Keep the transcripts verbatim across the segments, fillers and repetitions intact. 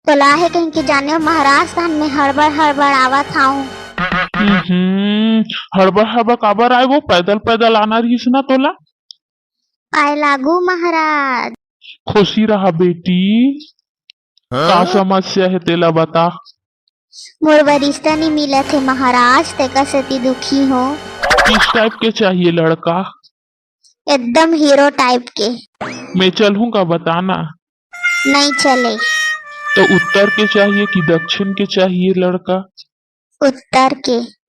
तोला हे कहिके जानेव महाराज, तहन में हड़बड़ हड़बड़ आवत हंव। हम्म, हड़बड़ हड़बड़ काबर आए वो? पैदल पैदल आना रहिस ना तोला। पाए लागू महाराज। खुशी रहा बेटी। का समस्या हे तेला बता। मोर बर रिश्ता नइ मिलत हे महाराज, तेकर सेती दुखी हंव। किस type के चाहिए लड़का? एकदम hero type के। मैं चलहूं का, बताना। नइ चले। तो उत्तर के चाहिए कि दक्षिण के चाहिए लड़का? उत्तर के।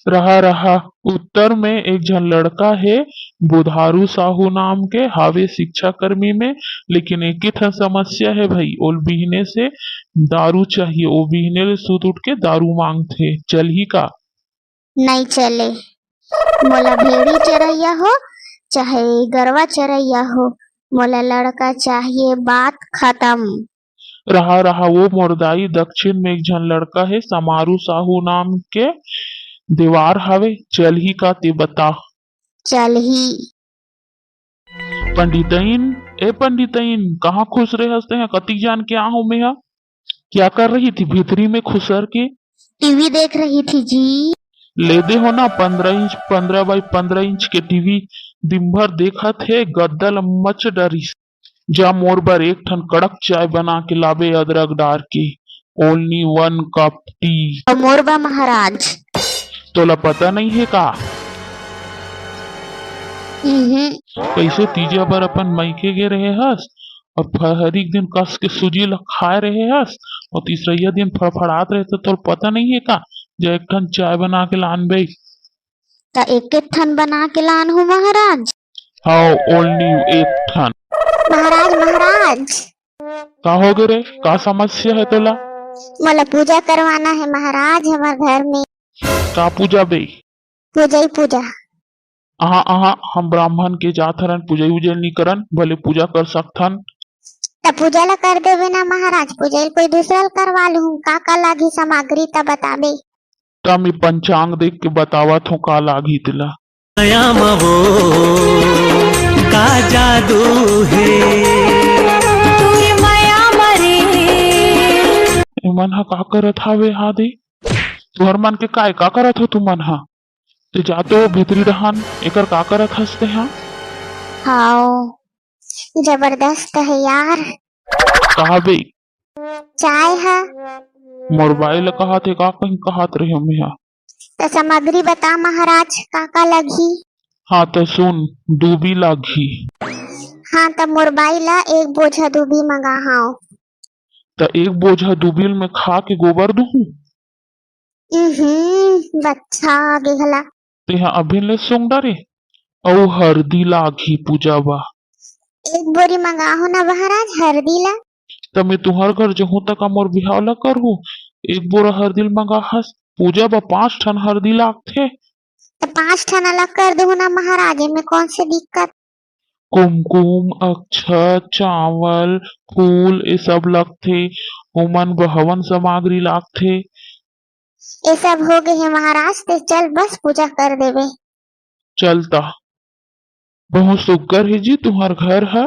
रहा रहा, उत्तर में एक झन लड़का हे बुधारू साहू नाम के, हावे शिक्षा कर्मी में, लेकिन एके ठन समस्या हे भाई, ओल बिहने से दारू चाहिए, ओ बिहने ले सुत उठ के दारू मांगथे, चलही का? नइ चले। मोला भेड़ी चरइया हो, चाहे गरवा चरइया हो, मोला लड़का चाहिए, बात खतम। रहा रहा वो मोर दाई, दक्षिण में एक झन लड़का हे समारू साहू नाम के, देवार हावे, चलही का ते बता। चलही। पंडितइन, ए पंडितइन, कहाँ खुसरे हस तेहा? कतिक जान के आहूं मेहा। क्या कर रही थी भीतरी में खुसर के? टीवी देख रही थी जी। ले दे हो ना, पन्द्रह इंच, पन्द्रह by पन्द्रह इंच के टीवी, दिन भर देखत हे, गद्दा ल मच डरिस। जा मोर बर एक ठन कड़क चाय बना के लाबे अदरक डार के, only one cup tea। अउ मोर बा महाराज। तोला पता नइ हे का? हम्म। कइसे तीजा बर अपन मइके गे रहे हस अउ फरहरी के दिन कस के सूजी ल खाए रहे हस अउ तीसरइया दिन फड़फड़ात रहे, त तोला पता नइ हे का? जा एक ठन चाय बना के लान बे। त एक एक ठन बना के लान हूं महाराज। हाँ, only एक ठन। महाराज, महाराज। का हो गे रे? का समस्या हे तोला? मोला पूजा करवाना हे महाराज, हमर घर में। का पूजा बे? पूजा ही पूजा। अहाँ, अहाँ, हम ब्राह्मण के जात हरन, पूजा उजा नी करन, भले पूजा कर सकथन। त पूजा ला कर देबे ना महाराज, पूजा ल कोई दूसरा ल करवा लूहूं। का का लागही सामग्री त बताबे। त मैं पंचांग देख के बतावत हूँ का लागही तेला। माया म वो का जादू हे। तुई माया म रे। एमन ह का करत हावे हा दे? तुहर मन के काय का करत हो तुमन ह? ते जा तो भीतरी डहान, एकर का करत हस ते हा? हाव, जबरदस्त हे यार। कहा बे? चाय ह। मोर बाई ल कहात हे का कहीं कहात रहे मेहा। त सामग्री बता महाराज, का का लगही? हाँ त सुन, दूबी लागही। हाँ त मोर बाई ल एक बोझा दूबी मंगा हव। त एक बोझा दूबी ल मैं खा के गोबर दूहूं? उहुं, बच्छा आगे घला। तेहा अभी ले सूंघ डारे, अउ हरदी लागही पूजा बा। एक बोरी मंगाहू ना महाराज हरदी ला। त मैं तुंहर घर जहूं त का मोर बिहाव ला करहूं? एक बोरा हरदी ल मंगाहस, पूजा बा पांच ठन हरदी लागथे। त पांच ठन अलग कर दूहू ना महाराज, एमे कौन से दिक्कत? कुमकुम, अक्षत, चावल, फूल, ए सब लगथे। ओमन बर हवन सामग्री लागथे। ए सब हो गे हे महाराज, ते चल बस पूजा कर देबे। चल ता। बहुत सुग्घर हे जी तुंहर घर ह।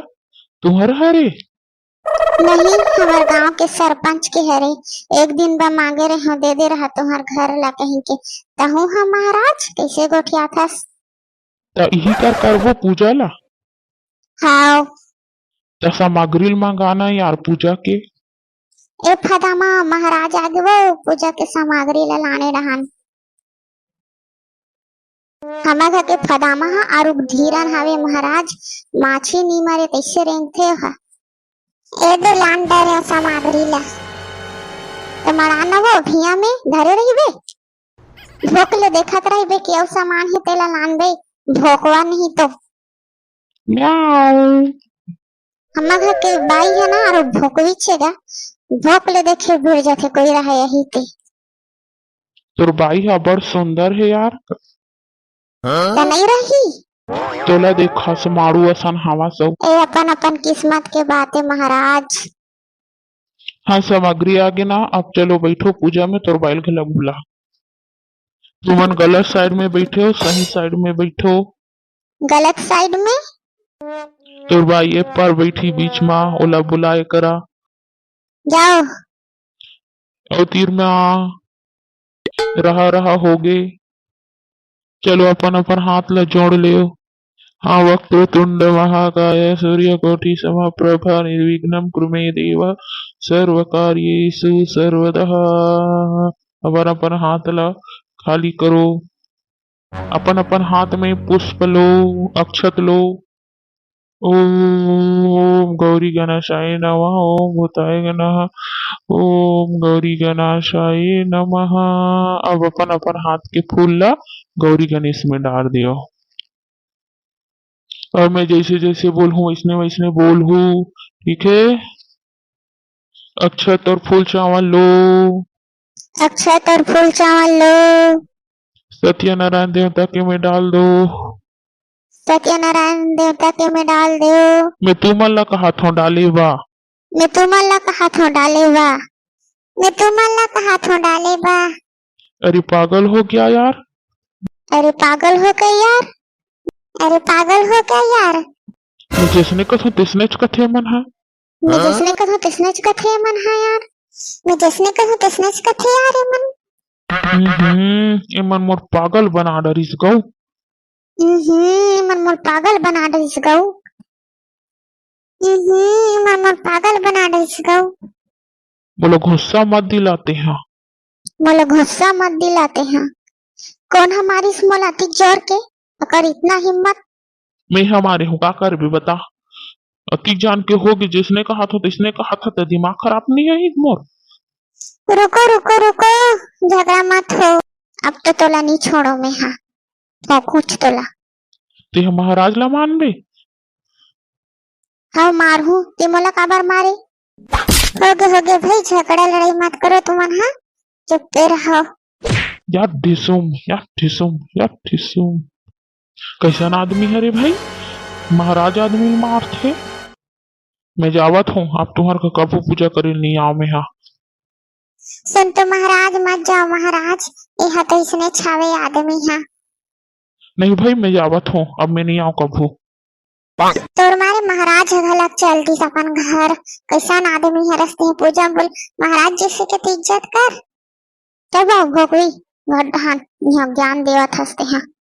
तुंहर हरे? नहीं, हमर गांव के सरपंच के हरे। एक दिन बा मांगे रहे, दे दे रहा तुंहर घर ला कहीं के। तहूं ह महाराज, कइसे गोठियाथस? त इही कर करबो पूजा ला? हाव। त सामग्री ल मंगाना यार पूजा के। ए फदामा, महाराज आगे वो, पूजा के सामग्री ल लाने रहन। हमर घर के फदामा ह आरुग धीरन हावे महाराज, माछी नी मरे तइसे रेंगथे ओह। ए दे लान डरे सामग्री ल। त मड़ाना वो भिया में धरे रहिबे। भोक ले देखत रहिबे कि अउ सामान हे तेला लानबे, भोकवा नहीं तो। म्याऊ। हमर घर के बाई हे ना, अउ भोकवी छे गा, भोक ले देखे भिड़ जाथे कोई रहे यही ते। तोर बाई ह बड़ सुंदर हे यार। त नहीं रही। तोला देखा समारू असन हवा सब। ए अपन अपन किस्मत के बात हे महाराज। हाँ, सामग्री आगे ना, अब चलो बैठो पूजा में, तोर बाई ल घला बुला। तुमन गलत side में बैठे हो, सही side में बैठो। गलत side में? तोर बाई ए पार बैठी बीच मा, ओला बुलाए करा। जाओ। अउ तीर में आ, रहा रहा होगे। चलो अपन अपन हाथ ला जोड़ लेव। हाँ, वक्रतुंड महाकाय सूर्यकोटि समप्रभ निर्विघ्नं कुरु मे देव सर्व कार्येषु सर्वदा। अपन अपन हाथ ला खाली करो। अपन अपन हाथ में पुष्प लो, अक्षत लो। ओम गौरी गणेशाय नमः, ओम भूताय नमः, ओम गौरी गणेशाय नमः। अब अपन अपन हाथ के फूल ला गौरी गणेश में डाल दियो। और मैं जैसे जैसे बोलहूँ वैसने वैसने बोलहू, ठीक है? अक्षत और फूल चावल लो। अक्षत और फूल चावल लो। सत्यनारायण देवता के में डाल दो। सत्यनारायण देवता के में डाल दो। मैं तुमन ला कहत हूँ डाले बा। मैं तुमन ला कहत हूँ डाले बा। मैं तुमन ला कहत हूँ डाले बा। अरे पागल हो क्या यार? अरे पागल हो क्या यार? अरे पागल हो क्या यार? मैं जैसने कथों तैसनेच कथे मन हा। मैं हाँ? जैसने कथों तैसनेच कथे मन हा यार। मैं जैसने कथों तैसनेच कथे यार एमन। हम्म, एमन मोर पागल बना डरिस गौ। हम्म, एमन मोर पागल बना डरिस गौ। हम्म, एमन मोर पागल बना डरिस गौ। मोला गुस्सा मत दिलाते हैं। मोला गुस्सा मत दिलाते हैं। कौन हा मारिस मोला अतिक जोर के? अकर इतना हिम्मत? मैं हा मारे हूँ, का करबे बता? अतिक जान के होगे, जैसने कहत हूँ तैसने कहत हूँ, त दिमाग खराब नहीं है मोर? रुको, रुको, रुको, झगड़ा मत हो। अब तो तोला नहीं छोड़ो मैं हा। ठोकूच तोला। ते हा महाराज ला मानबे? हाँ, मारहूँ। ते मोला काबर मारे? होगे, होगे भाई, झगड़ा लड़ाई मत करो तुमन, हाँ? चुप्पे रहो। यार ढिसुम, यार ढिसुम, यार ढिसुम। कैसन आदमी हरे भाई, महाराज आदमी ल मारथे। मैं जावत हूँ, अब तुहर का कभू पूजा करे नहीं आव मैं हा। संतो महाराज, मत जाओ महाराज, एहा तो इसने छावे आदमी हा। नहीं भाई, मैं जावत हूँ, अब मैं नहीं आव कभू। तोर मारे महाराज ह घलक चल दिस अपन घर। कैसन आदमी हरस ते पूजा बोल, महाराज जैसे के तो इज्जत कर। चल बाबू भोगवी, घर डहान, यहाँ ज्ञान देवत हस ते हा।